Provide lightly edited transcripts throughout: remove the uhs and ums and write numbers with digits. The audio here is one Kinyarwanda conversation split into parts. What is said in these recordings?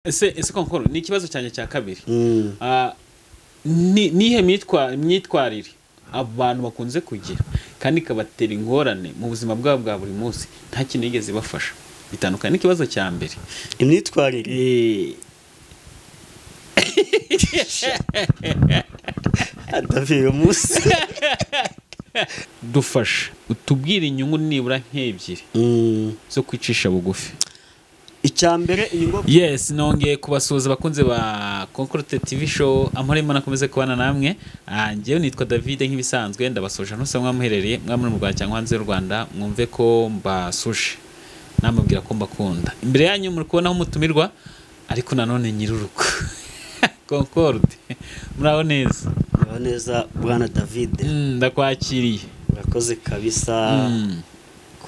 Ese konkoro ni ikibazo cyanjye cya kabiri. Nihe myitwarire abantu bakunze kugira kandi ikabatera ingorane mu buzima bwabo bwa buri munsi nta kintu yigeze bafasha, bitandukanye n'ikibazo cya mbere? Imyitwarire David Musa dufasha utubwire inyungu nibura nk'ebyiri zo kwicisha bugufi. Icyambere inyungu. Yes, nongeye kubasuhuza bakunze ba Concorde TV show, amahoro Imana akomeze kubana namwe. Njyewe nitwa David nk'ibisanzwe, ndabasoje ntuse mwamuherereye mwamuri mu Rwanda cyangwa hanze y'u Rwanda, mwumve ko mbasuje namubwira ko mbakunda. Imbere yanyu muri kubonaho umutumirwa ariko nanone nyiruruko Concorde, muraho neza? Muraho neza bwana David. Ndakwakiriye. Urakoze kabisa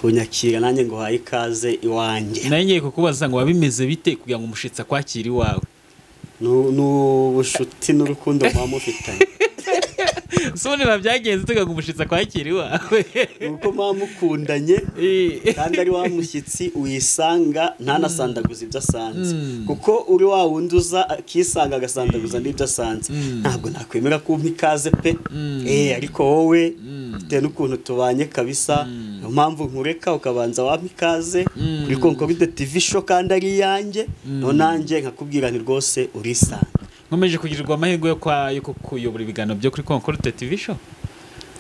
kunyakira nanjye ngo haye ikaze iwanjye. Naye ngiye kukubaza ngo wabimeze bite kugira ngo umushitsi akwakire iwawe? N'ubushuti n'urukundo muba mufitanye. So niba byagenze tuga ngo umushitsi akwakire iwawe, nuko muba mukundanye kandi ari wa mushyitsi uyisanga ntanasandaguza ibyo asanze, kuko uri wa wundi uza akisanga agasandaguza n'ibyo asanze. Ntabwo nakwemera kumpa ikaze pe. Ariko wowe bitewe n'ukuntu tubanye kabisa, niyo mpamvu nkureka ukabanza wampa ikaze kuri Concorde TV show kandi ari iyanjye, no nanjye nkakubwira nti rwose urisanga. Nkomeje kugirirwa amahirwe yo kuyobora ibiganiro byo kuri Concorde TV show.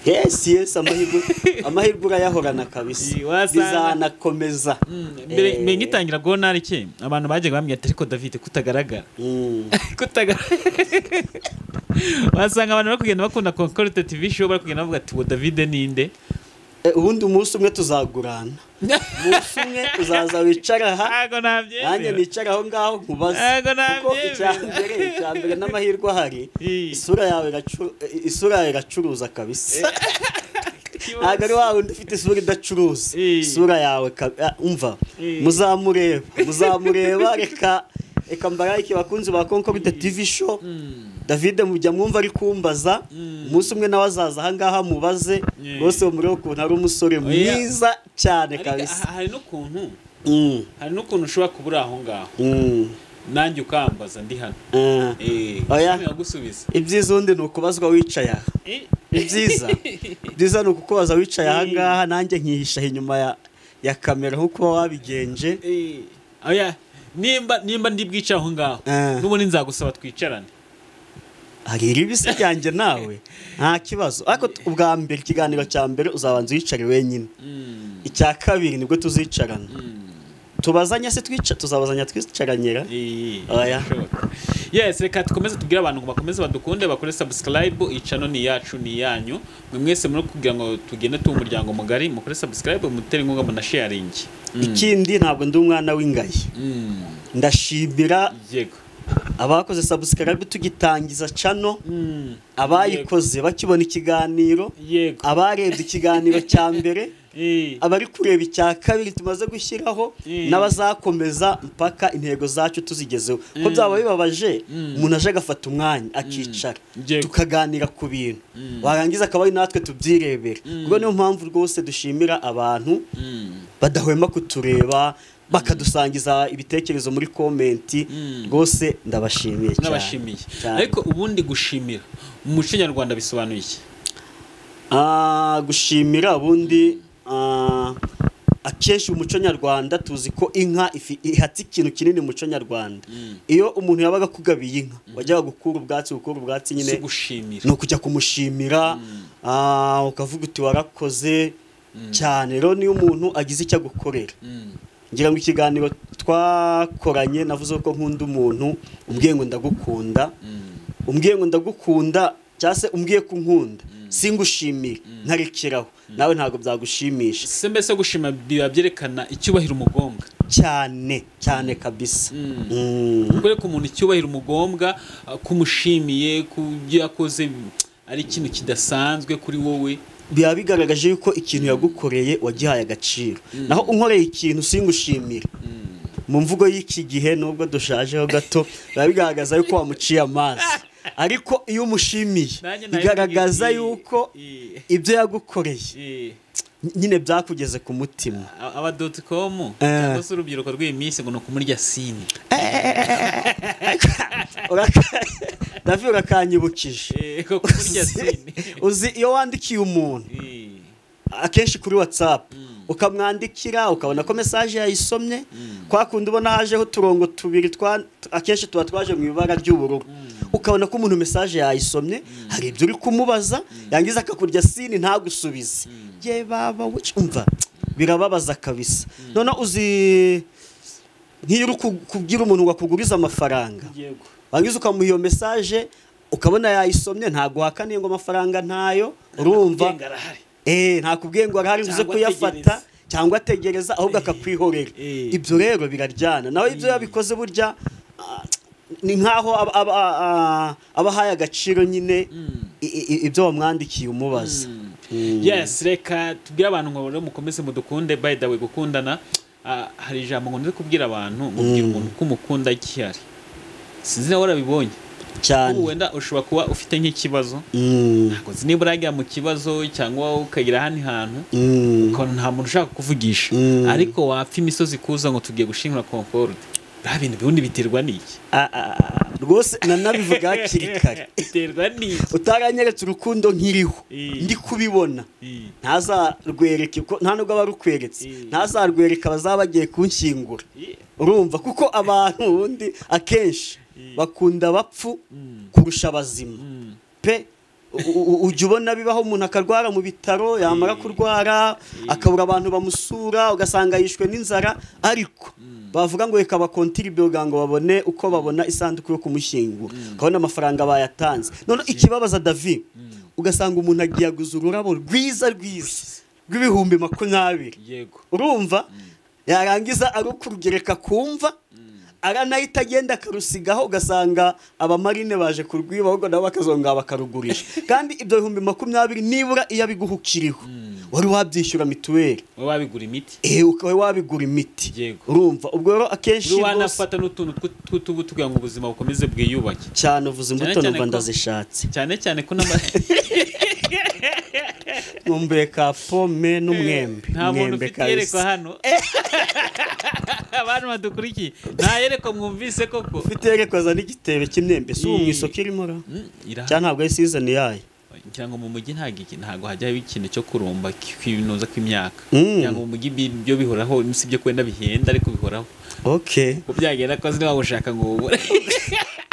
Yes, yes, amahirwe urayahorana kabisa, bizanakomeza. Mbere ngitangira gona iki abantu bajyaga bambwira ati ariko David kutagaragara, kutagaragara. Wasanga abantu bari kugenda bakunda Concorde TV show bari kugenda bavuga ati wo David ninde? Ubundi umunsi umwe tuzagurana, umunsi umwe uzaza wicara aha nanjye nicara aho ngaho nkubaze, kuko icyambere n'amahirwe ahari, isura yawe iracuruza kabisa. Ntabwo ari wa wundi ufite isura idacuruza, isura yawe umva muzamureba. Reka mbarayike bakunzi ba Concorde TV show. David mujya mwumva ari kumbaza, umunsi umwe nawe azaza aha ngaha mubaze rwose murebe ukuntu ari umusore mwiza cyane kabisa. Hari n'ukuntu ushobora kubura aho ngaho nanjye ukambaza ndi hano. Oya, ibyiza undi ni ukubazwa wicaye aha. Ibyiza ni ukukubaza wicaye aha ngaha nanjye nkihisha inyuma ya kamera nk'uko wabigenje. Oya, nimba ndi bwicara aho ngaho n'ubundi nzagusaba twicarane. Hari ibisi byanjye nawe nta kibazo, ariko ubwa mbere ikiganiro cya mbere uzabanza wicare wenyine, icya kabiri nibwo tuzicarana tubazanya se tuzabazanya twicaranyira. Oya. Yes, reka tukomeze tubwire abantu ngo bakomeze badukunde bakore subscribe, icano ni yacu ni yanyu mwe mwese muri kugira ngo tugende tu umuryango mugari, mukore subscribe mutere inkunga mu na sharing. Ikindi ntabwo ndi umwana w'ingayi, ndashimira yego abakoze subscribe tugitangiza channel, abayikoze bakibona ikiganiro, abarebye ikiganiro cya mbere, abari kureba icya kabiri tumaze gushyiraho, n'abazakomeza mpaka intego zacu tuzigezeho. Ko byaba bibabaje umuntu aje agafata umwanya akicara tukaganira ku bintu, warangiza akaba ari natwe tubyirebera. Ubwo niyo mpamvu rwose dushimira abantu badahwema kutureba bakadusangiza ibitekerezo muri komenti, rwose ndabashimiye cyane. Ndabashimiye. Ariko ubundi gushimira mu muco nyarwanda bisobanuye iki? Gushimira ubundi akenshi umuco nyarwanda tuzi ko inka ihatse ikintu kinini mu muco nyarwanda. Iyo umuntu yabaga kugabiye inka wajyaga gukura ubwatsi nyine gushimira, no kujya kumushimira, ukavuga uti warakoze cyane. Rero niyo umuntu agize icyo agukorera, ngira ngo ikiganiro twakoranye navuze ko nkunda umuntu umbwiye ngo ndagukunda, umbwiye ngo ndagukunda cyangwa se umbwiye ko unkunda singushimire nkarekeraho, nawe ntabwo byagushimisha. Se mbese gushima biba byerekana icyubahiro umugombwa cyane cyane kabisa. Kwereka umuntu icyubahiro umugombwa, kumushimiye ku byo yakoze ari ikintu kidasanzwe kuri wowe, biba bigaragaje yuko ikintu yagukoreye wagihaye agaciro. Naho unkoreye ikintu singushimira, mu mvugo y'iki gihe nubwo dushajeho gato, biba bigaragaza yuko wamuciye amazi. Ariko iyo umushimiye bigaragaza yuko ibyo yagukoreye Nyine byakugeze ku mutima. Aba .com cyangwa se urubyiruko rw'iyi minsi ngo ni ukumurya sini. David urakanyibukije. Kumurya sini. Uzi iyo wandikiye umuntu akenshi kuri WhatsApp ukamwandikira ukabona ko message yayisomye, kwa kundi ubona hajeho uturongo tubiri akenshi tuba twaje mu ibara ry'ubururu, ukabona ko umuntu message yayisomye, hari ibyo uri kumubaza yangiza akakurya sini ntagusubize. Ye baba umva birababaza kabisa. None uzi nk'iyo uri kubwira umuntu ngo akugurize amafaranga, wangiza ukamuha iyo message ukabona yayisomye ntaguhakaniye ngo amafaranga ntayo, urumva ntakubwiye ngo arahari uze kuyafata cyangwa ategereza, ahubwo akakwihorera. Ibyo rero biraryana. Nawe ibyo yabikoze burya ni nkaho abahaye agaciro nyine ibyo wamwandikiye umubaza. Yes, reka tubwire abantu ngo rero mukomeze mudukunde. By the way, gukundana hari ijambo ngo nzi kubwira abantu, mubwira umuntu ko umukunda gihari. Sinzi nawe warabibonye cyane. Wenda ushobora kuba ufite nk'ikibazo, ntabwo nzi niba urajya mu kibazo cyangwa ukagira ahandi hantu ukabona nta muntu ushaka kukuvugisha, ariko wapfa imisozi kuza ngo tugiye gushingura Concorde. Bya bintu bibundi biterwa n'iki? Rwose nanabivuga hakiri kare. Biterwa n'iki? Utaranyeretse urukundo nkiriho ndi kubibona, ntazarwereke, nta nubwo aba arukweretse, ntazarwereka abazaba bagiye kunshyingura. Urumva kuko abantu ubundi akenshi bakunda abapfu kurusha abazima pe. Ujya ubona bibaho umuntu akarwara mu bitaro, yamara kurwara akabura abantu bamusura, ugasanga yishwe n'inzara, ariko bavuga ngo reka bakontribuye ngo babone uko babona isanduku yo kumushyingura, ukabona amafaranga bayatanze. None ikibabaza David, ugasanga umuntu agiye aguza ururabo rwiza rwiza rw'ibihumbi 20, urumva yarangiza arukurugereka kumva aranahita agenda akarusigaho, ugasanga abamarine baje kurwiba ahubwo nabo bakazonga bakarugurisha. Kandi ibyo 20,000 nibura iyo abiguhukiriho wari wabyishyura mituweli, wabigura imiti, ukaba wabigura imiti. Urumva ubwo rero akenshi wanafata n'utuntu tw'utubuto kugira ngo ubuzima bukomeze bwiyubake cyane. Uvuze imbuto numva ndazishatse cyane cyane ko nkumbuye ka pome n'umwembe. Nta muntu ufite iyerekwa hano. Abantu badukurikiye nta yerekwa mwumvise koko. Ufite iyerekwa za n'igitebe cy'imyembe si ubu mu isoko irimo ra? Cyangwa ntabwo ari season yayo? Ngira ngo mu mujyi ntago hajyaho ikintu cyo kurumba kwinoza kw'imyaka. Ngira ngo mu mujyi byo bihoraho, sibyo kwenda bihenda ariko bihoraho. Okay. Uko byagenda ko niba ushaka ngo ubure.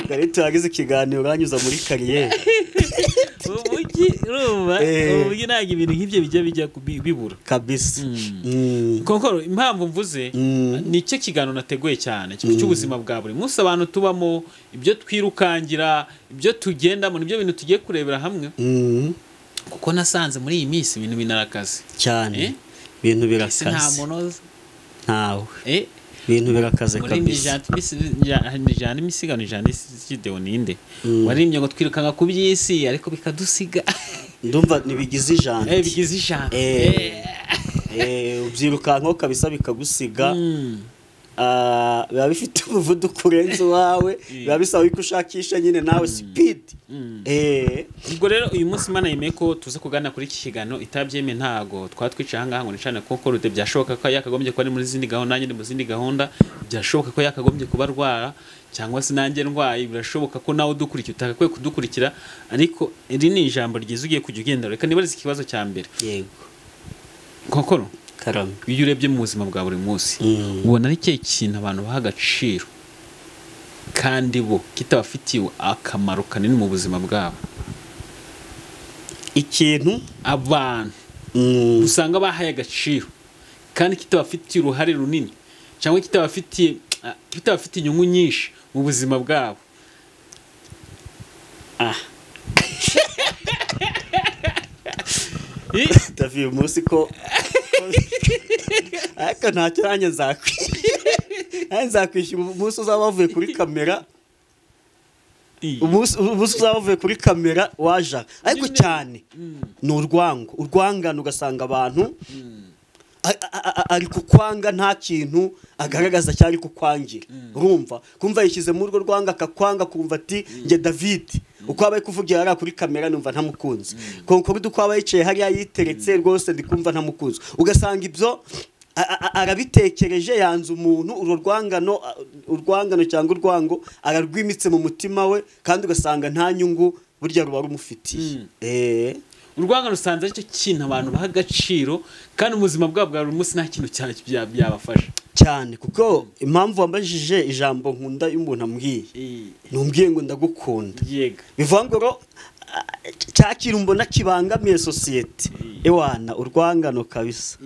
Garito yagize ikiganiro uranyuza muri kariyeri. Umujyi urumva, umujyi ntago ibintu nk'ibyo bijya bibura kabisa. Konkoro impamvu mvuze ni cyo kiganiro nateguye cyane cy'ubuzima bwa buri munsi abantu tubamo, ibyo twirukangira, ibyo tugendamo, nibyo bintu tugiye kurebera hamwe. Kuko nasanze muri iyi minsi ibintu binarakaze cyane. Ibintu birakaze. Nta munoza. Ntawe. Ibintu birakaze kabisa. Muri jana imisigano jana isideho ninde warimbye ngo twirukanga ku by'isi ariko bikadusiga. Ndumva nibigize ijana. Bigize ijana. Ubyirukanka kabisa bikagusiga. Biba bifite umuvuduko urenze wawe, biba bisaba ko ushakisha nyine nawe speed. Ubwo rero uyu munsi Imana yemeye ko tuza kuganira kuri iki kiganiro, itabyemeye ntago twatwicaye ahangaha ngo nicane kuko rude byashoboka ko yakagombye kuba ari muri zindi gahunda, nanjye ndi mu zindi gahunda, byashoboka ko yakagombye kuba arwara cyangwa se nanjye ndwaye, birashoboka ko nawe udukurikira utakakwiye kudukurikira, ariko iri ni ijambo ryiza ugiye kujya ugendera. Reka nibarize ikibazo cya mbere. Yego. Kokoro Karame. Iyo urebye mu buzima bwa buri munsi ubona ari cye kintu abantu baha agaciro kandi bo kitabafitiye akamaro kanini mu buzima bwabo? Ikintu abantu usanga bahaye agaciro kandi kitabafitiye uruhare runini cyangwa kitabafitiye inyungu nyinshi mu buzima bwabo. David umunsi ko ariko ntacyo nanjye nzakwishyura umunsi uzaba wavuye kuri kamera, umunsi uzaba wavuye kuri kamera waje. Ariko cyane ni urwango, urwangano, ugasanga abantu ari kukwanga nta kintu agaragaza cyari kukwangira. Urumva kumva yishyize muri urwo rwanga akakwanga, kumva ati nge David uko abaye kuvugira hariya kuri kamera numva ntamukunze, Concorde uko abaye yicaye hariya yiteretse rwose ndikumva ntamukunze. Ugasanga ibyo arabitekereje, yanze umuntu, urwo rwangano cyangwa urwango ararwimitse mu mutima we, kandi ugasanga nta nyungu burya ruba rumufitiye. Urwangano usanze aricyo kintu abantu baha agaciro, kandi ubuzima bwabo bwa buri munsi nta kintu byabafasha cyane. Kuko impamvu wambajije ijambo nkunda y'umuntu ambwiye, numbwiye ngo ndagukunda, bivuga ngo cya kintu mbona kibangamiye sosiyete, ewana urwangano kabisa.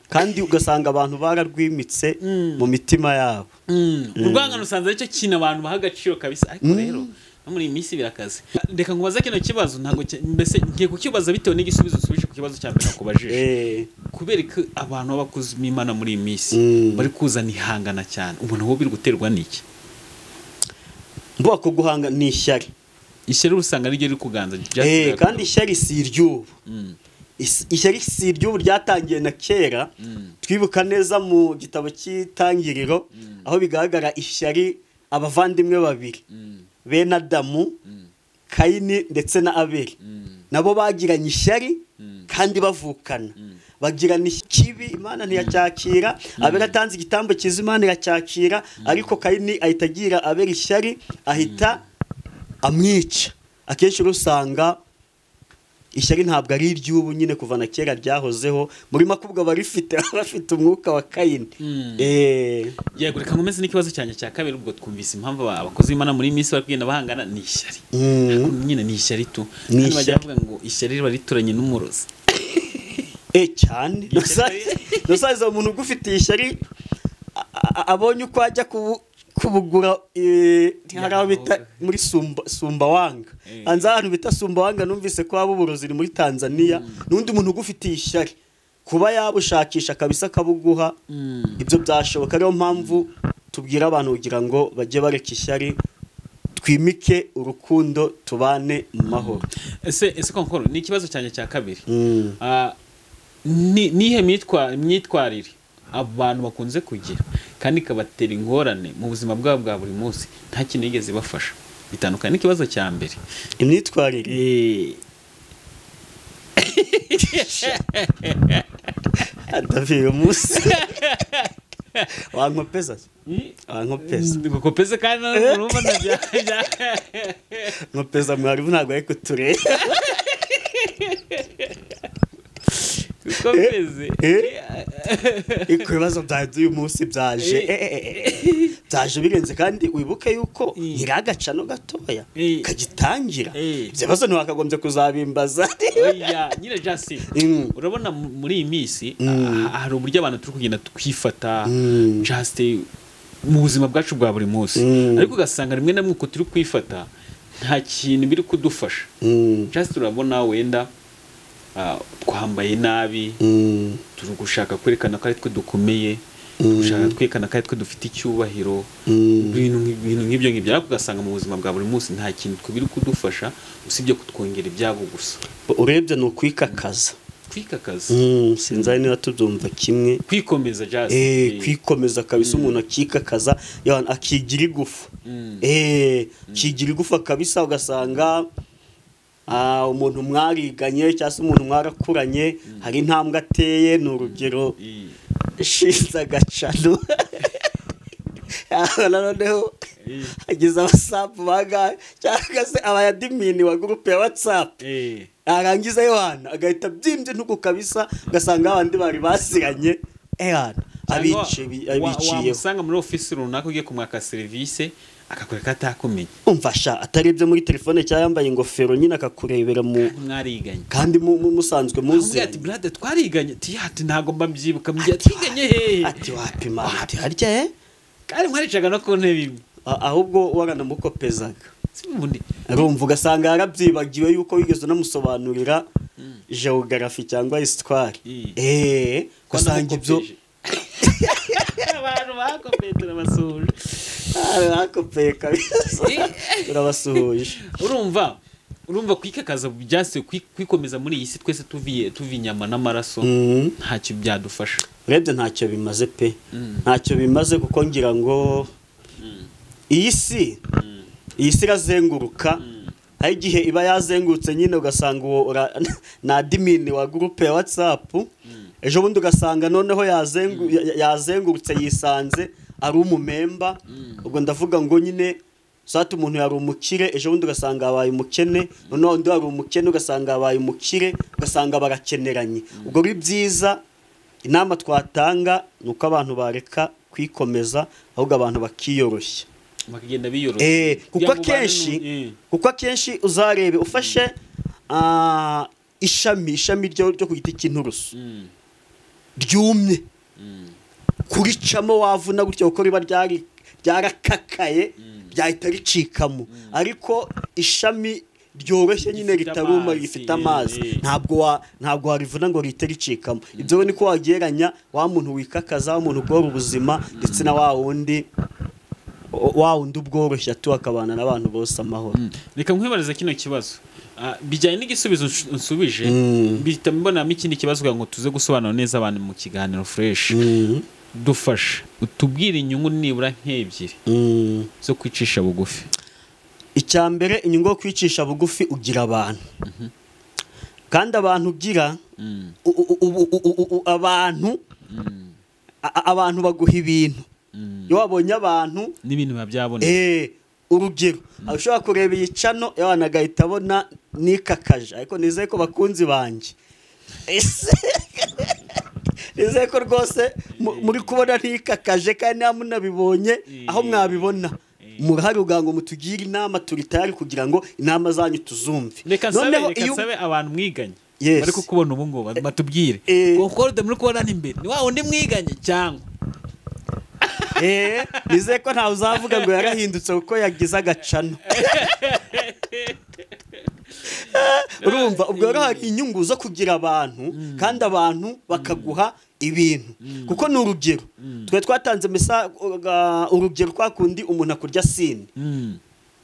Kandi ugasanga abantu bararwimitse mu mitima yabo. Urwangano usanze aricyo kintu abantu baha agaciro kabisa. Ariko rero no muri iyi minsi birakaze. Reka nkubaze kino kibazo, ntabwo mbese ngiye kukibaza bitewe n'igisubizo usubije ku kibazo cya mbere nakubajije. Kubera ko abantu b'abakozi b'Imana muri iyi minsi bari kuzana ihangana cyane, ubona bo biri guterwa n'iki? Mbuga ko guhanga ni ishyari. Ishyari usanga ari ryo riri kuganza. Kandi ishyari si iry'ubu. Ishyari si iry'ubu, ryatangiye na kera. Twibuka neza mu gitabo cy'Itangiriro aho bigaragara ishyari abavandimwe babiri bene Adamu, Kayini ndetse na Abeli, nabo bagiranye ishyari kandi bavukana, bagirana ikibi, Imana ntiyacyakira. Abeli atanze igitambo cyiza, Imana iracyakira, ariko Kayini ahita agira Abeli ishyari, ahita amwica. Akenshi usanga ishyari ntabwo ari iry'ubu nyine, kuva na kera ryahozeho. Muri makubwa barifite, bafite umwuka wa Kayini. Yego, reka nkomeze n'ikibazo cyanjye cya kabiri. Ubwo twumvise impamvu abakozi b'Imana muri iyi minsi bari kugenda bahangana, ni ishyari. Nyine ni ishyari tu. Kandi bajya bavuga ngo ishyari riba rituranye n'umurozi. Cyane. Nusaza umuntu ugufitiye ishyari abonye uko ajya kubugura, hari aho bita muri Sumbawanga. Hanze ahantu bita Sumbawanga numvise ko haba uburozi muri Tanzania. N'undi muntu ugufitiye ishyari kuba yabushakisha kabisa akabuguha, ibyo byashoboka. Ariyo mpamvu tubwira abantu kugira ngo bajye bareka ishyari, twimike urukundo, tubane mu mahoro. Ese Concorde, ni ikibazo cyanjye cya kabiri. Nihe myitwarire abantu bakunze kugira kandi ikabatera ingorane mu buzima bwabo bwa buri munsi, nta kintu yigeze ibafasha? Bitandukanye n'ikibazo cya mbere. Imyitwarire David umunsi wankopeza, wankopeza ngukopeze kandi urumva ndabya nkopeza mwarimu ntabwo ari kutureba. Gukopeze ibibazo byawe uyu munsi byaje birenze, kandi wibuke yuko nyiragacano gatoya kagitangira. Ibyo bibazo ntiwakagombye kuzabimbaza. Oya nyine Justin, urabona muri iyi minsi hari uburyo abantu turi kugenda twifata just mu buzima bwacu bwa buri munsi, ariko ugasanga rimwe na rimwe uko turi kwifata nta kintu biri kudufasha. Just urabona wenda twambaye nabi, turi gushaka kwerekana ko ari twe dukomeye, gushaka kwerekana ko ari twe dufite icyubahiro, ibintu nk'ibyo ngibyo. Ariko ugasanga mu buzima bwa buri munsi nta kintu biri kudufasha usibye kutwongera ibyago gusa. Urebye ni ukwikakaza. Kwikakaza. Sinzi niba tubyumva kimwe. Kwikomeza just. Kwikomeza kabisa, umuntu akikakaza, akigira igufa. Kigira igufa kabisa, ugasanga umuntu mwariganye cyangwa se umuntu mwarakuranye hari intambwe ateye, ni urugero ishinze agacano. Noneho ageze abasapu bangahe cyangwa se abayadimini wa gurupe ya WhatsApp, arangiza Yohana agahita abyimbye intugu kabisa, ugasanga abandi bari basiranye abiciyeho. Wamusanga muri ofisi runaka ugiye kumwaka serivisi akakwereka atakumenya. Umfasha atarebye muri telefone cyangwa yambaye ingofero nyine akakurebera mu mwariganye, kandi musanzwe muzi. Ati brother twariganye, ati ntago mbabyibuka, mugiye twiganye hehe? Ati wapima, ati harya kandi mwaricaga no ku ntebe imwe, ahubwo waranamukopezaga. Urumva ugasanga yarabyibagiwe yuko wigeze unamusobanurira geography cyangwa histoire. Ugasanga ibyo abantu bakopeye turabasuhuje. Bakopeye kabisa turabasuhuje. Urumva Urumva kwikakaza byase kwikomeza muri iyi si twese tuviye tuva inyama n'amaraso, ntacyo byadufasha. Urebye ntacyo bimaze pe, ntacyo bimaze, kuko ngira ngo iyi si irazenguruka. Hari igihe iba yazengurutse nyine ugasanga uwo na admin wa groupe ya WhatsApp, ejo bundi ugasanga noneho yazengurutse yisanze ari umumemba. Ubwo ndavuga ngo nyine zati umuntu yari umukire, ejo bundi ugasanga abaye umukene, noneho undi yari umukene ugasanga abaye umukire, ugasanga barakeneranye. Ubwo ari byiza, inama twatanga ni uko abantu bareka kwikomeza, ahubwo abantu bakiyoroshya, bakagenda biyoroshya. Kuko akenshi uzarebe ufashe ishami ryo ku giti cy'inturusu ryumye, kuricamo wavuna gutyo kuko riba ryarakakaye, ryahita ricikamo. Ariko ishami ryoroshye nyine ritaruma rifite amazi, ntabwo warivuna ngo rihite ricikamo. Ibyo niko wagereranya wa muntu wikakaza, wa muntu ugora ubuzima, ndetse na wa wundi ubworoshye akabana n'abantu bose amahoro. Reka nkwibarize kino kibazo bijyanye n'igisubizo nsubije, bihita mbonamo ikindi kibazo kugira ngo tuze gusobanura neza abantu mu kiganiro fresh. Dufashe utubwire inyungu nibura nk'ebyiri zo kwicisha bugufi. Icya mbere, inyungu yo kwicisha bugufi, ugira abantu. Kandi abantu ugira, abantu baguha ibintu. Iyo wabonye abantu n'ibintu babyabona. Urugero, ushobora kureba iyi channel y'abantu agahita abona nikakaje, ariko nizeye ko bakunzi banjye, nizeye ko rwose muri kubona ntikakaje, kandi nta munabibonye aho mwabibona murahari kugira ngo mutugire inama, turi tayari kugira ngo inama zanyu tuzumve. Reka nsabe abantu mwiganye bari kukubona ubu ngubu batubwire Concorde muri kubona imbere ni wa wundi mwiganye cyangwa nizeye ko ntawe uzavuga ngo yarahindutse kuko yagize agacano. Urumva ubwo rero hari inyungu zo kugira abantu, kandi abantu bakaguha ibintu. Kuko ni urugero, twe twatanze urugero kwa kundi umuntu akurya sini.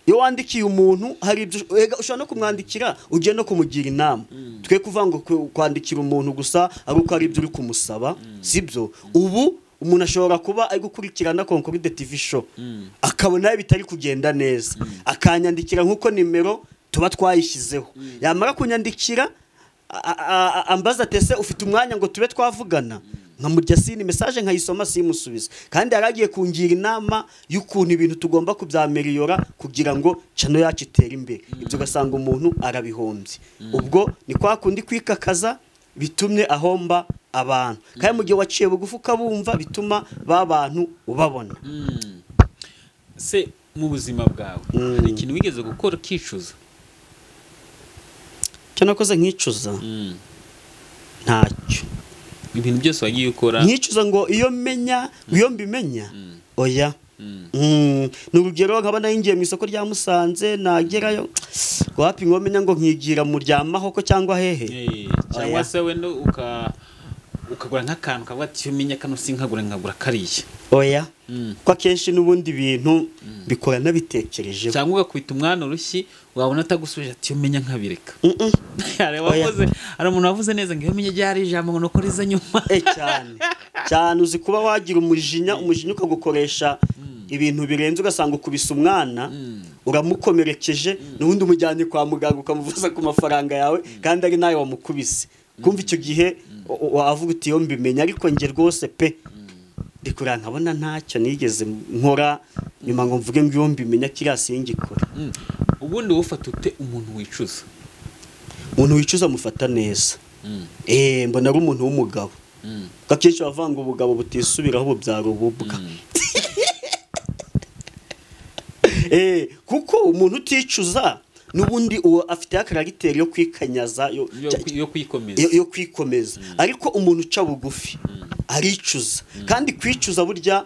Iyo wandikiye umuntu hari ibyo ushobora no kumwandikira ugiye no kumugira inama. Twe kuvuga ngo kwandikira umuntu gusa ari uko ari ibyo uri kumusaba, sibyo. Ubu umuntu ashobora kuba ari gukurikirana Concorde TV show, akabona bitari kugenda neza, akanyandikira nkuko nimero tuba twayishyizeho. Yamara kunyandikira ambaza tese ufite umwanya ngo tube twavugana, nkamurya sini message nkayisoma simusubiza, kandi yaragiye kungira inama y'ukuntu ibintu tugomba kubyameriyora kugira ngo channel yacu itere imbere. Ibyo ugasanga umuntu arabihombye. Ubwo ni kwa kundi kwikakaza bitumye ahomba abantu. Kandi mu gihe waciye bugufi ukabumva bituma ba bantu ubabona. Se mu buzima bwawe hari ikintu wigeze gukora ukicuza? Cyo nakoze nkicuza? Ntacyo. Ibintu byose wagiye ukora nkicuza ngo iyo menya, iyo mbimenya, oya. Ni urugero nkaba nayingiye mu isoko rya Musanze, nagerayo wapi ngo menya ngo nkigira mu rya Mahoko cyangwa hehe, cyangwa se wenda ukagura nk'akantu kavuga ati menya kano sinkagura nkagura kariya. Oya. Kuko akenshi n'ubundi bintu bikora nabitekereje. Cyangwa ugakwita umwana urushyi wabona atagusubije ati menya nkabireka. Hari umuntu wavuze neza ngo iyo menye ryari ijambo ngo nuko riza nyuma. Cyane cyane uzi kuba wagira umujinya ukagukoresha ibintu birenze, ugasanga ukubise umwana uramukomerekeje, n'ubundi umujyanye kwa muganga ukamuvuza ku mafaranga yawe kandi ari nawe wamukubise. Kumva icyo gihe wavuga uti iyo mbimenya, ariko nge rwose pe ndikura nkabona ntacyo nigeze nkora nyuma ngo mvuge ngo iyo mbimenya kiriya singikora. Ubundi ufata ute umuntu wicuza? Umuntu wicuza mufata neza. Mbona ari umuntu w'umugabo. Kuko akenshi bavuga ngo ubugabo butisubiraho bubyara ububwa. Kuko umuntu uticuza nubundi uwo afite karagiteri yo kwikanyaza, yo kwikomeza. Ariko umuntu uca bugufi aricuza. Kandi kwicuza burya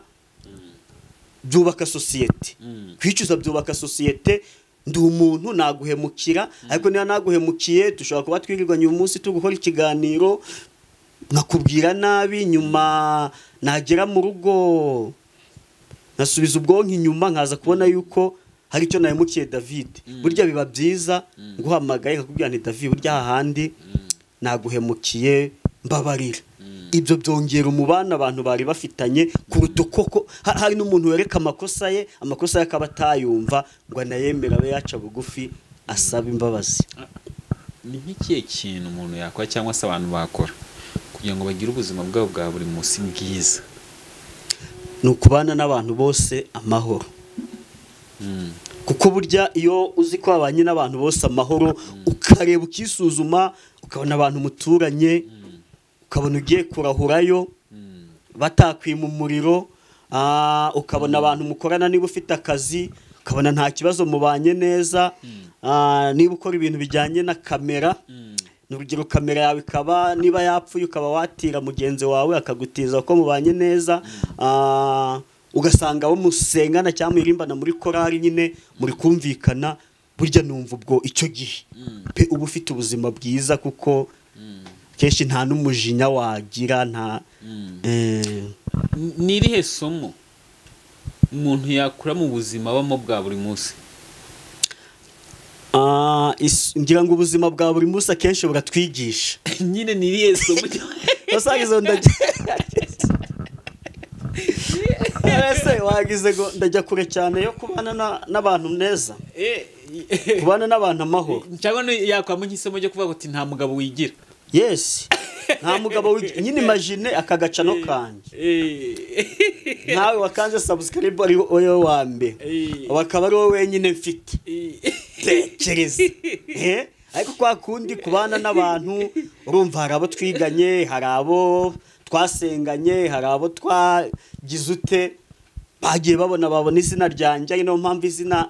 byubaka societe. Kwicuza byubaka societe. Ndi umuntu naguhemukira, ariko niba naguhemukiye dushobora kuba twirirwanye uyu munsi tugukora ikiganiro nkakubwira nabi, nyuma nagera mu rugo nasubiza ubwonko inyuma nkaza kubona yuko hari icyo nahemukiye David, burya biba byiza nguhamagaye nkakubwira nti David burya hahandi naguhemukiye mbabarira. Ibyo byongera umubano abantu bari bafitanye kuruta uko hari n'umuntu wereka amakosa ye akaba atayumva ngo anayemera abe yaca bugufi asaba imbabazi. Ni nk'ikihe kintu umuntu yakora cyangwa se abantu bakora kugira ngo bagire ubuzima bwabo bwa buri munsi bwiza? Ni ukubana n'abantu bose amahoro. Kuko burya iyo uzi ko wabanye n'abantu bose amahoro, ukareba ukisuzuma, ukabona abantu muturanye, ukabona ugiye kurahurayo batakwima umuriro, ukabona abantu mukorana niba ufite akazi, ukabona nta kibazo mubanye neza, niba ukora ibintu bijyanye na kamera, urugero kamera yawe ikaba niba yapfuye ukaba watira mugenzi wawe akagutiza ko mubanye neza, ugasanga abo musengana cyangwa muririmbana muri korali nyine muri kumvikana, burya numva ubwo icyo gihe pe uba ufite ubuzima bwiza, kuko kenshi nta n'umujinya wagira. Nta ni irihe somo umuntu yakura mu buzima abamo bwa buri munsi? Ngira ngo ubuzima bwa buri munsi akenshi buratwigisha. Nyine ni irihe somo? Ese wagize ngo ndajya kure cyane yo kubana n'abantu neza, kubana n'abantu amahoro, cyangwa yakwamo nk'isomo ryo kuvuga uti nta mugabo wigira? Yes, nta mugabo wigira. Nyine imagine aka gacano kanjye nawe wakanze subscribe ari wowe wa mbere, bakaba ari wowe wenyine mfite. Tekereza ariko kwa kundi kubana n'abantu, urumva hari abo twiganye, hari abo twasenganye, hari abo twagize ute, bagiye babona izina ryanjye. Ari no mpamvu izina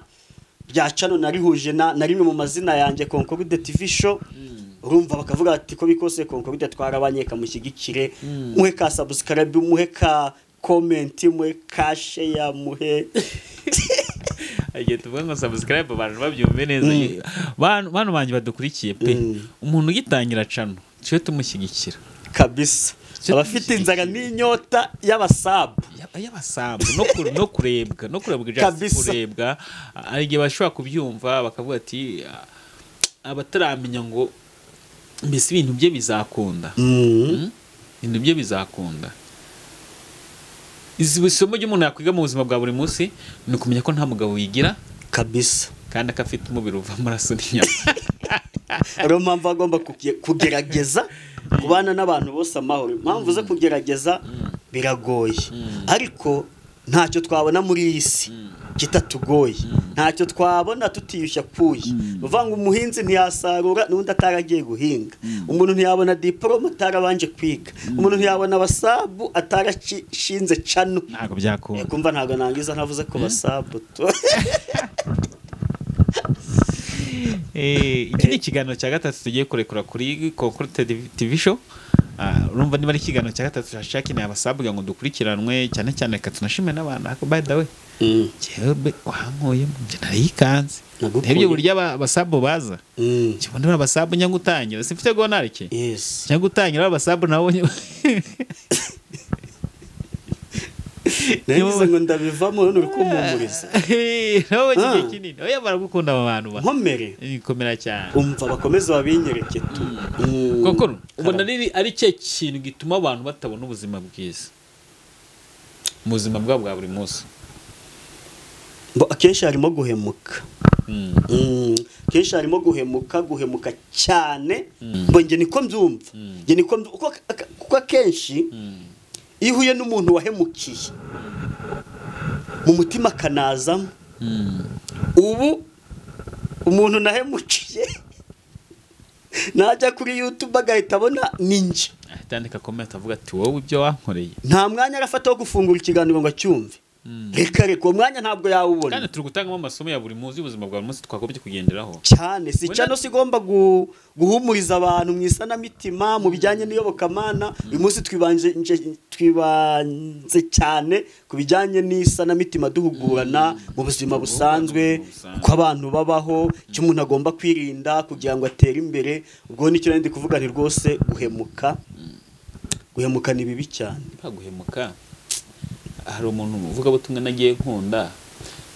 rya channel narihuje na rimwe mu mazina yanjye Concorde TV Show. Urumva bakavuga ati ko bikose Concorde twarabanye, kamushyigikire, muhe ka subscribe, muhe ka comment, muhe ka share, muhe agiye tuvuga ngo subscribe abantu babyumve neza. Bantu banjye badukurikiye pe, umuntu ugitangira channel cyo tumushyigikira kabisa. Abafite inzara n'inyota y'abasabu no kurebwa kurebwa, ari igihe bashobora kubyumva bakavuga ati abataramenya ngo mbese ibintu bye bizakunda. Ibintu bye bizakunda. Izi isomo ry'umuntu yakwiga mu buzima bwa buri munsi ni ukumenya ko nta mugabo wigira kabisa, kandi akafite umubiri uva amaraso n'inyama. Ariyo mpamvu agomba kugerageza kubana n'abantu bose amahoro. Impamvu zo kugerageza biragoye, ariko ntacyo twabona muri iyi si kitatugoye, ntacyo twabona tutiyushya kuye. Uvuga ngo umuhinzi ntiyasarura n'undi ataragiye guhinga, umuntu ntiyabona diplome atarabanje kwiga, umuntu ntiyabona abasabu atarashinze cano. Ntabwo byakunda. Kumva ntabwo nangiza ntavuze ko basabu. Iki ni ikiganiro cya gatatu tugiye kurekura kuri Concorde TV Show. Urumva niba ari ikiganiro cya gatatu hashakeneye abasabwa ngo dukurikiranwe cyane cyane, reka tunashime n'abantu. Ariko by the way, jewe wankoye nje narikanze ndebye burya abasabu baza kibona abasabu njya gutangira simfite gonarike. Yes, njya gutangira abasabu nabo nagize ngo ndabivamo none uri kumpumuriza. Nawe igihe kinini oya baragukunda aba bantu ba nkomere ikomera cyane, umva bakomeza babinyereke tu. Koko ubona ari cye kintu gituma abantu batabona ubuzima bwiza mu buzima bwabo bwa buri munsi? Akenshi harimo guhemuka. Kenshi harimo guhemuka cyane. Ngo nge niko mbyumva, nge niko kuko akenshi iyo uhuye n'umuntu wahemukiye mu mutima akanazamo. Ubu umuntu nahemukiye najya kuri YouTube agahita abona ninjye, ahita comment avuga ati wowe ibyo wankoreye. Nta mwanya arafata wo gufungura ikiganiro ngo acyumve. Reka reka uwo mwanya ntabwo yawubona. Kandi turi gutangamo amasomo ya buri munsi y'ubuzima bwa buri munsi twagombye kugenderaho cyane. Si cyane sigomba guhumuriza abantu mu isanamitima mu bijyanye n'iyobokamana. Uyu munsi twibanze cyane ku bijyanye n'isanamitima, duhugurana mu buzima busanzwe uko abantu babaho, icyo umuntu agomba kwirinda kugira ngo atere imbere. Ubwo nicyo nari ndi kuvuga nti rwose guhemuka ni bibi cyane. Guhemuka, hari umuntu uvuga butumwe nagiye nkunda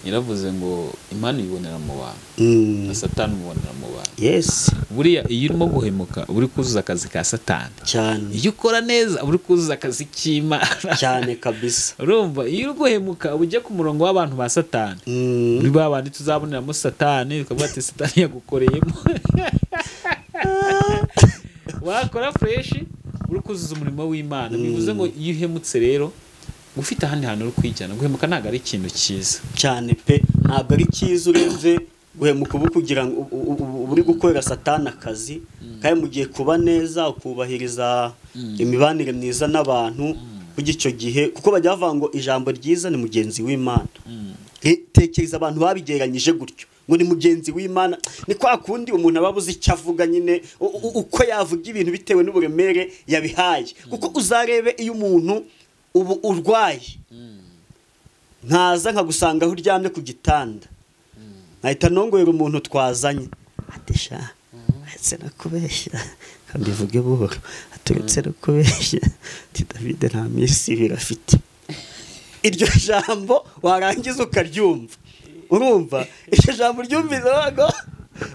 Yaravuze ngo Imana ibonera mu bantu na Satani umubonera mu bantu. Yes. Buriya iyo urimo guhemuka uri kuzuza akazi ka Satani. Cyane. Iyo ukora neza uri kuzuza akazi k'Imana. Cyane kabisa. Urumva iyo uri guhemuka ujya ku murongo w'abantu ba Satani. Uri ba bandi tuzaboneramo Satani ukavuga ati Satani yagukoreyemo. Wakora fresh uri kuzuza umurimo w'Imana. Bivuze ngo iyo uhemutse rero ufite ahandi hantu uri kwijyana. Guhemuka ntabwo ari ikintu cyiza cyane pe, ntabwo ari cyiza. Urenze guhemuka ubu kugira ngo uri gukorera Satani akazi, kandi mugiye kuba neza ukubahiriza imibanire myiza n'abantu kujya icyo gihe, kuko bajya bavuga ngo ijambo ryiza ni mugenzi w'Imana. Tekereza abantu babigeranyije gutyo ngo ni mugenzi w'Imana, ni kwa kundi umuntu aba abuze icyo avuga nyine, uko yavuga ibintu bitewe n'uburemere yabihaye. Kuko uzarebe iyo umuntu ubu urwaye nkaza nkagusanga aho uryamye ku gitanda, nkahita nongorera umuntu twazanye ati sha uretse no kubeshya, mbivuge buhoro, ati uretse no kubeshya, ati David nta minsi ibiri afite. Iryo jambo warangiza ukaryumva, urumva iryo jambo ryumvise wago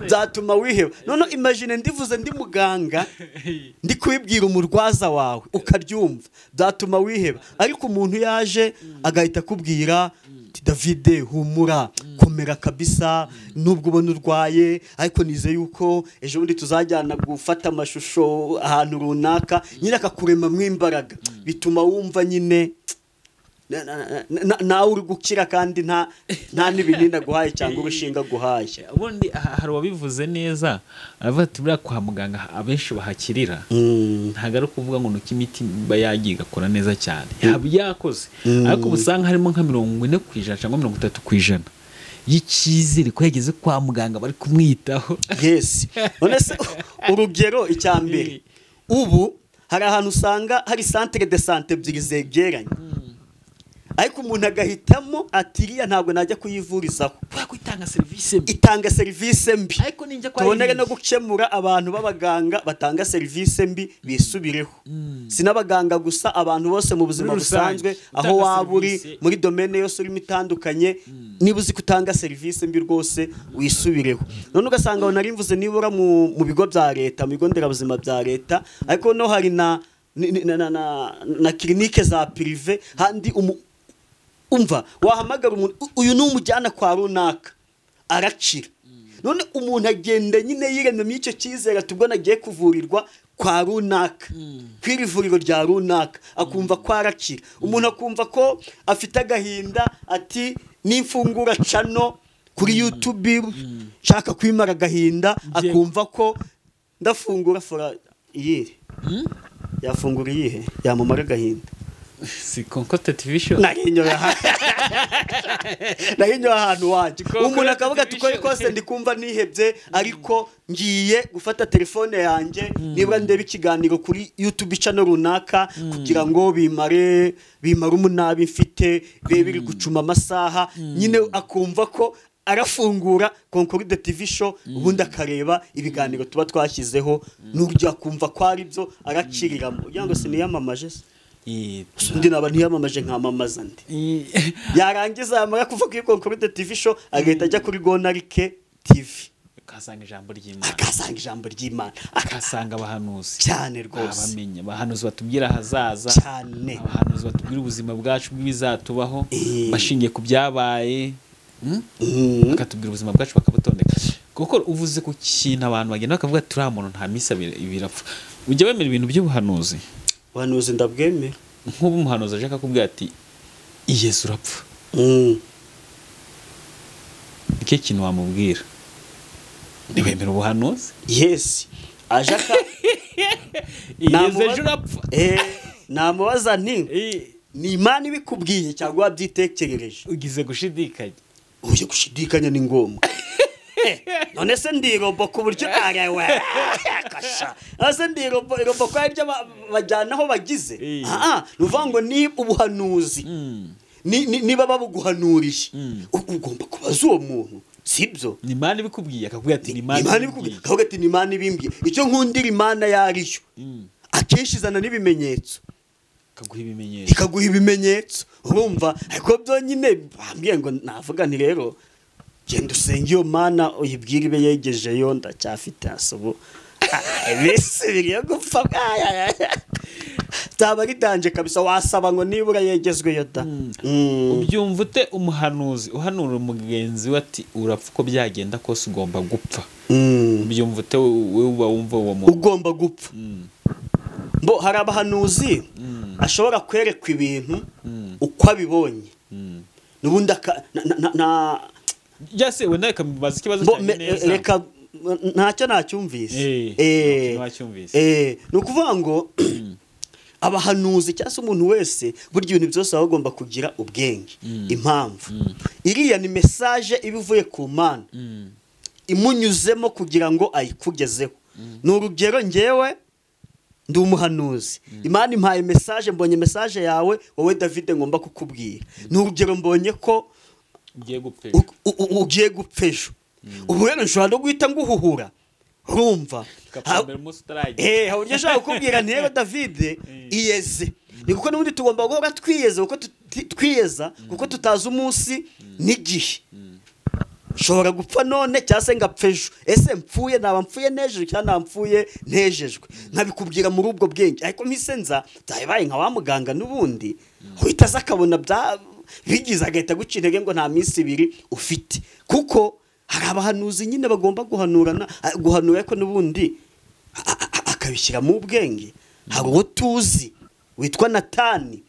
byatuma wiheba. None imagine ndivuze ndi muganga ndi kubibwira umurwaza wawe ukaryumva, byatuma wiheba. Ariko umuntu yaje agahita akubwira ati David humura, komera kabisa, nubwo ubona urwaye ariko nize yuko ejo bundi tuzajyana gufata amashusho ahantu runaka, nyine akakurema mu imbaraga, bituma wumva nyine nawe uri gukira kandi nta n'ibinini aguhaye cyangwa urushinga aguhaye. Ubundi hari uwabivuze neza aravuga ati buriya kwa muganga abenshi bahakirira ntabwo ari ukuvuga ngo nuko imiti iba yagiye igakora neza cyane, yaba yakoze, ariko usanga harimo nka 40% cyangwa 30% y'icyizere ko yageze kwa muganga bari kumwitaho. Yes. None se urugero icya mbere, ubu hari ahantu usanga hari centre de santé ebyiri zegeranye, ariko umuntu agahitamo ati iriya ntabwo najya kuyivurizaho kubera ko itanga serivisi mbi, itanga serivisi mbi. Ariko ninjya kwa tubonere no gukemura abantu b'abaganga batanga serivisi mbi bisubireho. Si n'abaganga gusa, abantu bose mu buzima busanzwe aho waba uri muri domaine yose urimo itandukanye, niba uzi kutanga serivisi mbi rwose wisubireho. None ugasanga nari mvuze nibura mu bigo bya leta, mu bigo nderabuzima bya leta, ariko no hari na clinique za privé handi umva wahamagara umuntu uyu n'umujyana kwa runaka arakira. None umuntu agenda nyine yiremye icyo cyizere tubwo nagiye kuvurirwa kwa runaka, kw'iri vuriro rya runaka, akumva ko arakira. Umuntu akumva ko afite agahinda ati n'imfungura cano kuri YouTube nshaka kwimara agahinda, akumva ko ndafungura fora iyihe yafungura iyihe yamumara agahinda. Si Concote TV show narinyoye ahantu waje umuntu akavuga ati uko kose ndikumva nihebye, ariko ngiye gufata telefone yanjye nibura ndebe ikiganiro kuri YouTube channel runaka kugira ngo bimare umunabi mfite biri gucuma amasaha nyine, akumva ko arafungura Concorde TV show ubundi akareba ibiganiro tuba twashyizeho, n'uryo akumva ko ari byo araciriramo. Kugira ngo siniyamamaje se undi naba ntiyamamaje nkamamaza ndi yarangiza yamara kuva kuri Concorde TV show agahita ajya kuri Gonarike TV, akasanga ijambo ry'Imana, akasanga ijambo ry'Imana, akasanga abahanuzi cyane rwose, abamenya abahanuzi batubwira hazaza cyane, abahanuzi batubwira ubuzima bwacu bw'ibizatubaho bashingiye ku byabaye, bakatubwira ubuzima bwacu bakabutondeka. Kuko uvuze ku kintu abantu bagenda bakavuga ati uriya muntu nta misa birapfa. Ujya wemera ibintu by'ubuhanuzi? Ubuhanuzi ndabwemera. Nk'ubu umuhanuzi aje akakubwira ati Yesu urapfa, iki kintu wamubwira? Ntiwemera ubuhanuzi? Yes. Aje aka Yesu ejo urapfa, namubaza nti ni Imana ibikubwiye cyangwa wabyitekerereje? Ugize gushidikanya. Uje gushidikanya ni ngombwa. None se ndi robo ku buryo arewe kasha ase ndi robo ko aribyo bajyana aho bagize. Nuvuga ngo ni ubuhanuzi, niba babuguhanuriye ugomba kubaza uwo muntu, sibyo? Ni Imana ibikubwiye, akakubwira ati ni Imana ibikubwiye, akavuga ati ni Imana ibimbwiye. Icyo nkundira Imana yariyo akenshi izana n'ibimenyetso. Ikaguha ibimenyetso urumva. Ariko byonyine bambwiye ngo navuga nti rero genda usenge iyo Mana uyibwire ibe yegejeyo, ndacyafite asubu ibisi biri gupfa byaba ari danje kabisa, wasaba ngo nibura yegezweyo da. Ubyumva ute umuhanuzi uhanura umugenzi we ati urapfa uko byagenda kose ugomba gupfa? Ubyumva ute wowe uba wumva uwo muntu ugomba gupfa? Mbo hari abahanuzi ashobora kwerekwa ibintu uko abibonye nubundi na byase wenda reka mubaze ikibazo cyane neza. Reka ntacyo nacyumvise. Ni ukuvuga ngo abahanuzi cyangwa se umuntu wese burya ibintu byose aba agomba kugira ubwenge. Impamvu iriya ni message iba ivuye ku Mana imunyuzemo kugira ngo ayikugezeho. Ni urugero ngewe ndi umuhanuzi, Imana impaye message, mbonye message yawe wowe David ngomba kukubwira. Ni urugero mbonye ko ugiye gupfa ejo, ubu rero nshobora no guhita nguhuhura urumva. Uburyo nshobora kukubwira nti rero David iyeze, ni kuko n'ubundi tugomba guhora twiyeze, kuko twiyeza kuko tutazi umunsi n'igihe. Nshobora gupfa none cyangwa se ngapfa ejo. Ese mpfuye naba mpfuye nejejwe cyangwa naba mpfuye ntejejwe? Nkabikubwira muri ubwo bwenge. Ariko mpise nza byabaye nka wa muganga n'ubundi uhita aza akabona bigize agahita guca intege ngo nta minsi ibiri ufite. Kuko hari abahanuzi nyine bagomba guhanurana, guhanura ariko n'ubundi akabishyira mu bwenge. Hari uwo tuzi witwa Natani,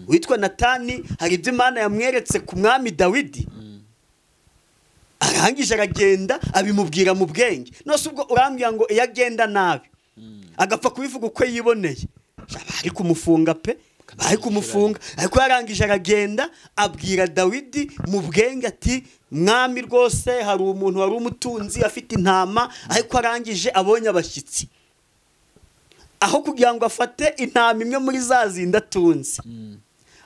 witwa Natani hari ibyo Imana yamweretse ku mwami Dawidi, arangije aragenda abimubwira mu bwenge. Nose ubwo urambwira ngo iyo agenda nabi agapfa kubivuga uko yiboneye, bari kumufunga pe, bari kumufunga. Ariko yarangije aragenda abwira Dawidi mu bwenge ati mwami rwose hari umuntu wari umutunzi afite intama, ariko arangije abonye abashyitsi, aho kugira ngo afate intama imwe muri za zindi atunze,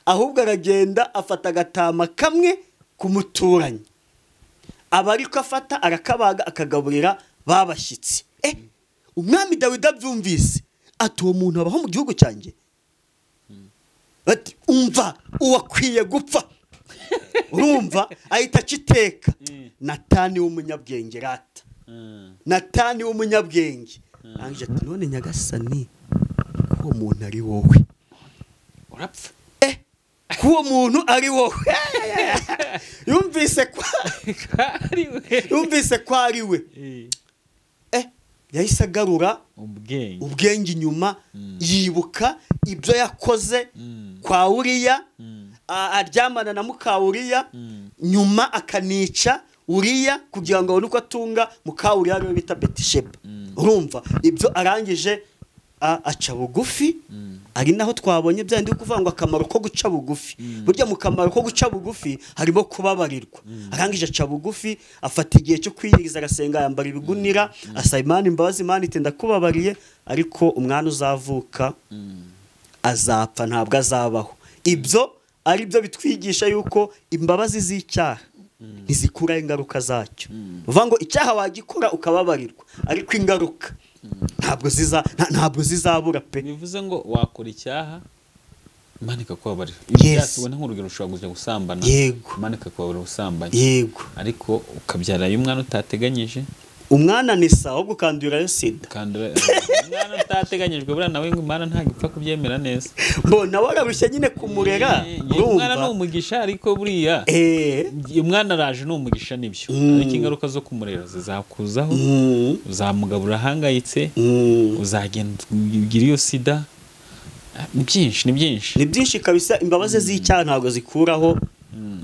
ahubwo aragenda afata agatama kamwe kumuturanyi, aba ariko afata arakabaga akagaburira babashyitsi. Umwami Dawidi abyumvise ati uwo muntu abaho mu gihugu cyanjye, ati umva uwakwiye gupfa. Urumva ahita aciteka. Natani w'umunyabwenge rata, Natani w'umunyabwenge arangije ati none Nyagasani ko uwo muntu ari wowe urapfa, ko uwo muntu ari wowe. Yumvise ko ari we, yumvise ko ari we. Yahise agarura ubwenge inyuma, yibuka ibyo yakoze kwa Uriya, aryamana na muka Uriya, nyuma akanica Uriya kugira ngo abone uko atunga muka Uriya ariwe bita Betisheba. Urumva ibyo arangije aca bugufi. Ari naho twabonye bya ndi kuvuga ngo akamaro ko guca bugufi. Burya mu kamaro ko guca bugufi harimo kubabarirwa. Arangije aca bugufi, afata igihe cyo kwiyiriza, arasenga, yambara ibigunira, asaba Imana imbabazi, Imana iti ndakubabariye, ariko umwana uzavuka azapfa ntabwo azabaho. Ibyo ari byo bitwigisha yuko imbabazi z'icyaha ntizikura ingaruka zacyo. Uvuga ngo icyaha wagikora ukababarirwa, ariko ingaruka ntabwo zizabura pe. Bivuze ngo wakora icyaha Imana ikakubabarira. Yes. Ubona nk'urugero ushobora kujya gusambana, Imana ikakubabarira ubusambanyi, yego, ariko ukabyara umwana utateganyije. Umwana ni sawa ahubwo ukandurirayo sida. Umwana utateganyijwe buriya nawe ngo Imana ntabwo ipfa kubyemera neza. Mbo nawe ararushya nyine kumurera. Umwana ni umugisha, ariko buriya umwana araje ni umugisha nibyo, ariko ingaruka zo kumurera zizakuzaho, uzamugabura ahangayitse, uzagenda ugira iyo sida. Ni byinshi, ni byinshi, ni byinshi kabisa. Imbabazi z'icyaha ntabwo zikuraho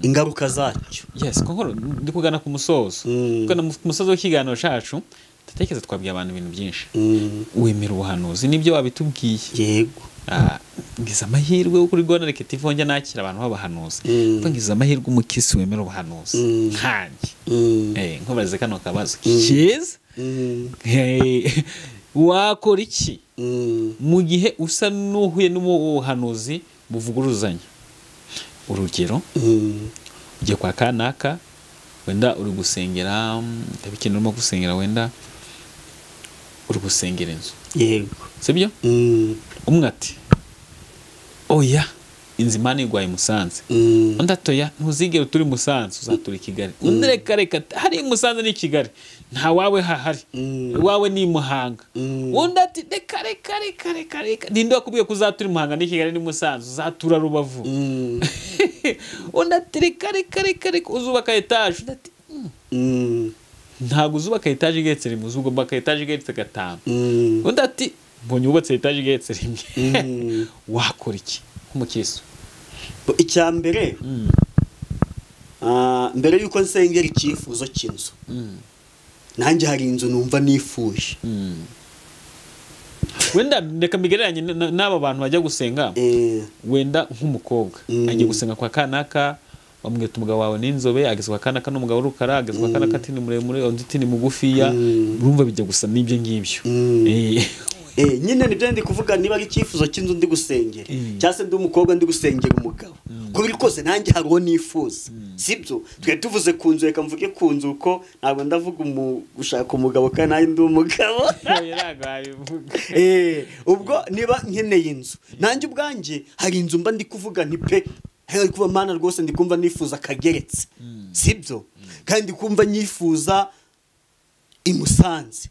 ingaruka zacyo. Yes, konkoro ndi kugana ku musozo. Kugana ku musozo w'ikiganiro cyacu, ndatekereza twabwiye abantu ibintu byinshi. Wemera ubuhanuzi nibyo wabitubwiye. Yego. Ngize amahirwe kuri Rwanda Reka TV njya nakira abantu b'abahanuzi. Kuko ngize amahirwe umukisi wemera ubuhanuzi nkanjye. Nkubaze kano kabazo kiza. Wakora iki mu gihe usa n'uhuye n'ubuhanuzi buvuguruzanya? Urugero, ugiye kwa kanaka, wenda uri gusengera, ndabikeneye urimo gusengera, wenda uri gusengera inzu. Yego. Sibyo? Umwe ati Oya, inzu Imana igwaye Musanze. Undi atoya, ntuzigere turi Musanze, uzatura i Kigali. Undi reka reka, hari Musanze ni Kigali, nta wawe hahari, wawe ni Muhanga. Undi ati reka reka reka reka reka, ninde wakubwiye ko uzatura Muhanga ni Kigali ni Musanze, uzatura Rubavu. Undi ati reka reka reka reka, uzubaka etaje. Undi ati ntabwo uzubaka etaje igeretse rimwe, uzubaka etaje igeretse 5. Undi ati mbonye wubatse etaje igeretse rimwe. Wakora iki nk'umukristo? Icya mbere, mbere yuko nsengera icyifuzo cy'inzu, nanjye hari inzu numva nifuje. Wenda reka mbigereranye n'aba bantu bajya gusenga. Wenda nk'umukobwa agiye gusenga kwa kanaka, bamwita umugabo wawe n'inzobe, ageze kwa kanaka n'umugabo w'urukara, ageze kwa kanaka ati ni muremure, undi ati ni mugufiya, urumva bijya gusa n'ibyo ngibyo. Nyine nibyo ndi kuvuga, niba ari icyifuzo cy'inzu ndi gusengera cyangwa se ndi umukobwa ndi gusengera umugabo, ko biri kose nanjye hari uwo nifuza, sibyo? Twe tuvuze ku nzu, reka mvuge ku nzu, ko ntabwo ndavuga gushaka umugabo kandi nanjye ndi umugabo. Ubwo niba nkeneye inzu, nanjye ubwanjye hari inzu mba ndi kuvuga nti pe, hari kuba Mana rwose ndi kumva nifuza kageretse, sibyo? Kandi kumva nyifuza i Musanze,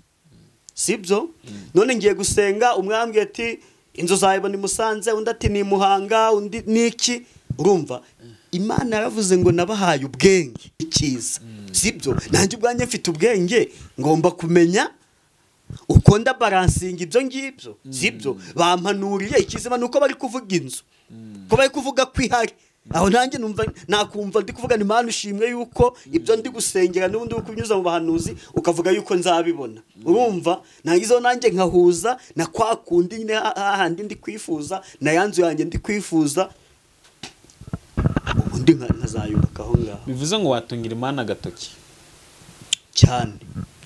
sibyo? None ngiye gusenga, umwambwe ati inzu zawe ni Musanze, undi ati ni Muhanga, undi niki. Urumva Imana yaravuze ngo nabahaye ubwenge icyiza, sibyo? Nanjye ubwanjye mfite ubwenge, ngomba kumenya uko ndabalansinga ibyo ngibyo, sibyo? Bampanuriye ikizima nuko bari kuvuga inzu, ko bari kuvuga kwihari. Aho nanjye numva nakumva ndi kuvuga ni Imana ushimwe yuko ibyo ndi gusengera n'ubundi ukunyuza mu bahanuzi ukavuga yuko nzabibona. Urumva nangizo nanjye nkahuza na kwa kundi nyine hahandi ndi kwifuza na yanzu yanjye ndi kwifuza, ubundi nkazayubaka aho ngaho. Bivuze ngo watungira Imana agatoki cyane,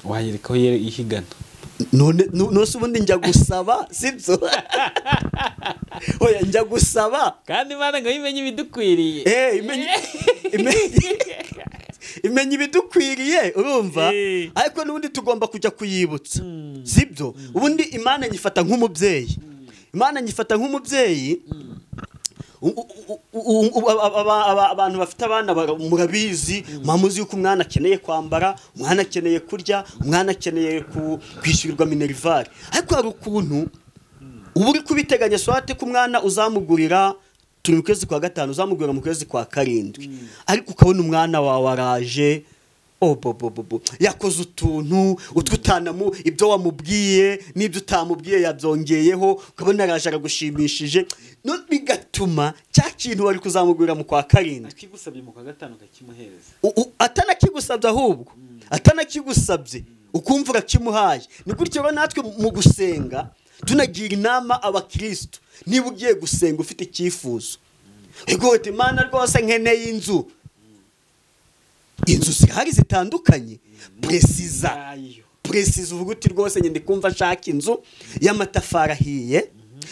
wayereka aho ihigana. None nose ubundi njya gusaba, sibyo? Oya, njya gusaba kandi Imana ngo imenye ibidukwiriye. Imenye ibidukwiriye, urumva? Ariko n'ubundi tugomba kujya kuyibutsa, sibyo? Ubundi Imana nyifata nk'umubyeyi. Imana nyifata nk'umubyeyi. Abantu bafite abana murabizi, mwamuzi yuko umwana akeneye kwambara, umwana akeneye kurya, umwana akeneye kwishyurirwa minerval. Ariko hari ukuntu uba uri kubiteganya, swate ku mwana uzamugurira turi mu kwezi kwa 5, uzamugurira mu kwezi kwa 7, ariko ukabona umwana wawe araje yakoze utuntu utwutanamu, ibyo wamubwiye n'ibyo utamubwiye yabyongeyeho, ukabona araje aragushimishije, bigatuma cya kintu wari kuzamugurira mu kwa 7 akigusabye mu kwa 5 ukakimuhereza, atanakigusabye, ahubwo atanakigusabye ukumva urakimuhaye. Ni gutyo rero natwe mu gusenga tunagira inama abakristo, niba ugiye gusenga ufite icyifuzo, ego Imana rwose nkeneye inzu, inzu zihari zitandukanye, presiza uvuga uti rwose njye ndikumva nshaka inzu y'amatafari ahiye,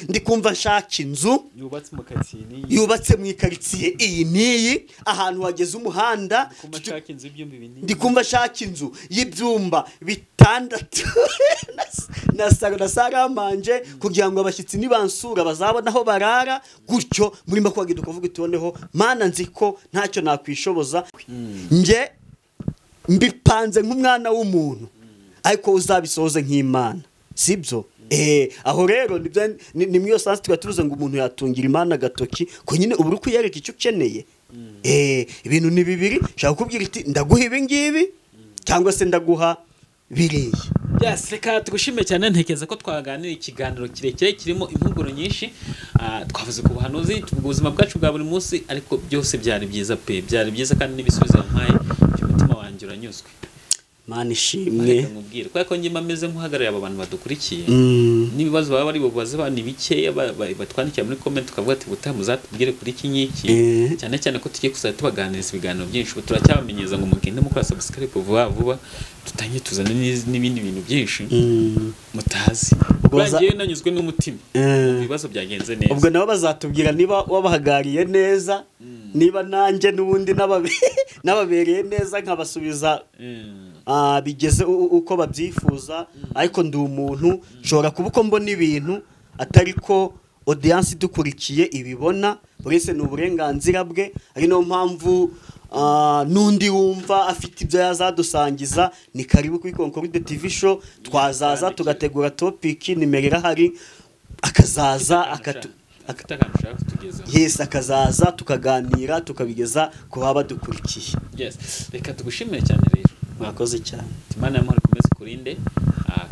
ndikumva nshaka inzu yubatse mu ikaritsiye iyi n'iyi, ahantu hageze umuhanda, ndikumva nshaka inzu y'ibyumba 6 na saro na saramanje, kugira ngo abashyitsi nibansura bazabona aho barara. Gutyo muri makwagenda ukavuga uti Mana nzi ko ntacyo nakwishoboza, nge mbipanze nk'umwana w'umuntu, ariko uzabisohoze nk'Imana, sibyo? Aho rero ni mwiyo sansi twatuze ngo umuntu yatungira Imana agatoki, ko nyine ubu uri kuyereka icyo ukeneye. Ibintu ni bibiri, nshaka kukubwira iti ndaguha ibi ngibi cyangwa se ndaguha biriya. Yes, reka tugushime cyane. Ntekereza ko twaganira ikiganiro kirekire kirimo impuguro nyinshi. Twavuze ku buhanuzi, tuvuga ubuzima bwacu bwa buri munsi, ariko byose byari byiza pe, byari byiza kandi n'ibisubizo mpaye by'umutima wanjye uranyuzwe. Mana ishimwe. Nkubwire kubera ko njye meze nk'uhagarariye aba bantu badukurikiye, n'ibibazo baba bari bubaze ni bikeya batwandikira muri comment, tukavuga ati ubutaha muzatubwire kuri iki n'iki, cyane cyane ko tugiye kuzajya tubaganiriza ibiganiro byinshi. Ubu turacyabamenyereza ngo mugende mukora subscribe vuba vuba, tutanye tuzane n'ibindi bintu byinshi mutazi. Ubwo nanyuzwe n'umutima, ibibazo byagenze neza. Ubwo nabo bazatubwira niba wabahagariye neza, niba nanjye n'ubundi nababereye neza nkabasubiza bigeze uko babyifuza. Ariko ndi umuntu nshobora kuba uko mbona ibintu atari ko audience idukurikiye ibibona. Buri wese ni uburenganzira bwe, ari niyo mpamvu n'undi wumva afite ibyo yazadusangiza ni karibu kuri Concorde TV Show. Twazaza tugategura topic, nimero irahari, akazaza Afite akantu ushaka kutugezaho. Yes, akazaza tukaganira, tukabigeza ku baba badukurikiye. Yes, reka tugushimire cyane rero. Murakoze cyane. Imana y'amahoro ikomeze kurinde,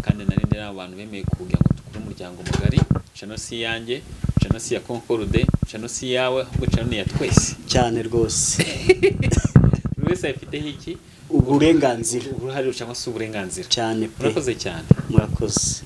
kandi narinde n'abo bantu bemeye kugira ngo tukure umuryango mugari. Channel si iyanjye, channel si iya Concorde, channel si iyawe, ahubwo channel ni iya twese. Cyane rwose. Buri wese ayifiteho iki? Uburenganzira. Uruhare cyangwa se uburenganzira. Cyane pe. Murakoze cyane. Murakoze.